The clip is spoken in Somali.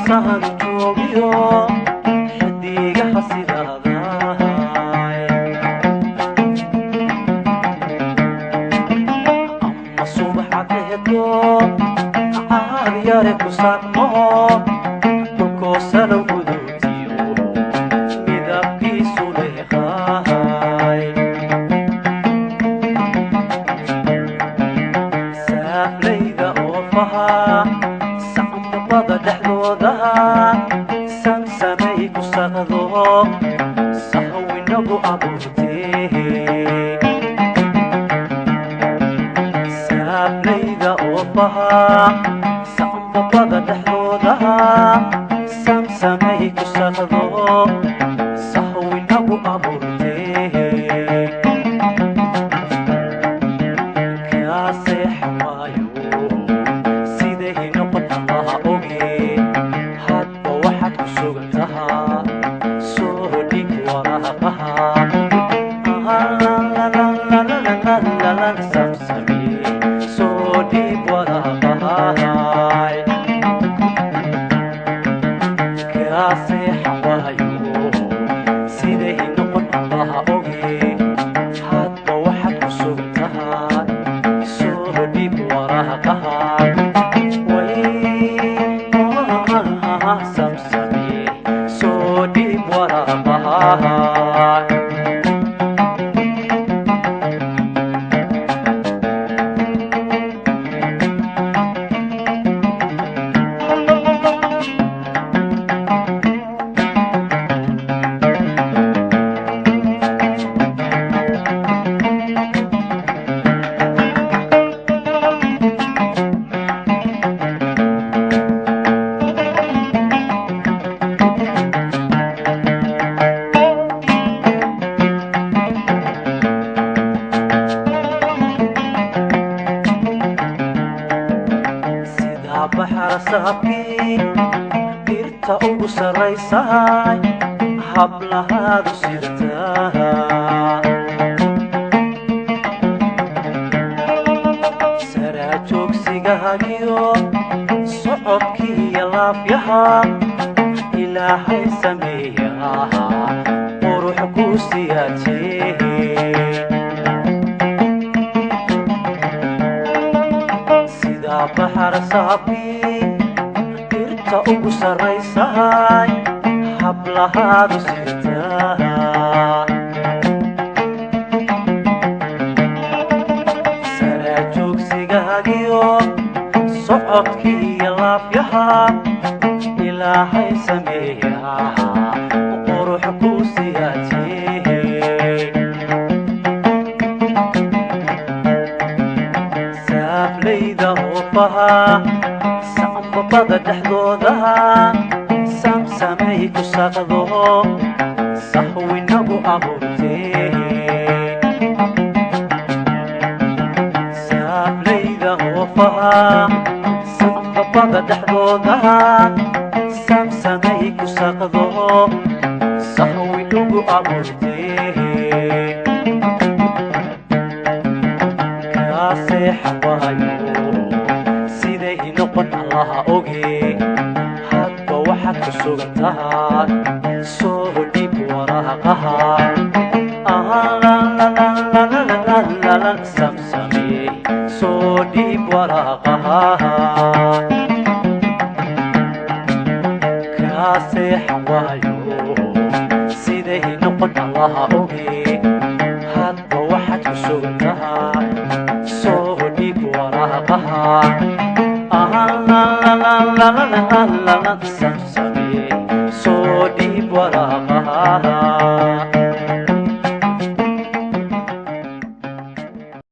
Sahan joogiyo xidigaha sidaadahay, ama subax cadeedo caad yare ku saaqmo, dhulkoo salow guduutiyo midabkiisu leeqahay. Saaflayda oofaha sacmabada dhexdooda samsamay ku saqdo, sahwinagu abuurtee. Saaflayda oofaha sacmabada dhexdooda samsamay ku saqdo, sahwinagu abuurtee. Kaa seexan waayo siday noqon Allaha oge, hadba waxaad ku sugan tahaa soo dhig waraaqaha. Samsame soo dhib waraaqaha. Kaa seexan waayo siday noqon Allaha oge, hadba waxaad ku sugan tahaa soo dhib waraaqaha. Samsame soo dhib waraaqaha. Sidaa baxar saabkii dhirta ugu sarraysahay hablahaadu sidataa, saraa joogsigahagiyo socodkiiyo laafyaha Ilaahay sameeyaa qurux ku siyaajee. Sidaa baxar saabkii dhirta ugu sarraysahay hablahaadu sidataa, saraa joogsigahagiyo socodkiiyo laafyaha Ilaahay sameeyaa qurux ku siyaajee. Saaflayda oofaha sacmabada dhexdooda samsamay ku saqdo, sahwinagu abuurtee. Saaflayda oofaha sacmabada dhexdooda samsamay ku saqdo, sahwinagu abuurtee. Kaa seexan waayo siday noqon Allaha oge, hadba waxaad ku sugan tahaa soo dhib waraaqaha. Samsame soo dhib waraaqaha. Kaa seexan waayo siday noqon Allaha oge, hadba waxaad ku sugan tahaa soo dhib waraaqaha. Samsame soo dhib waraaqaha.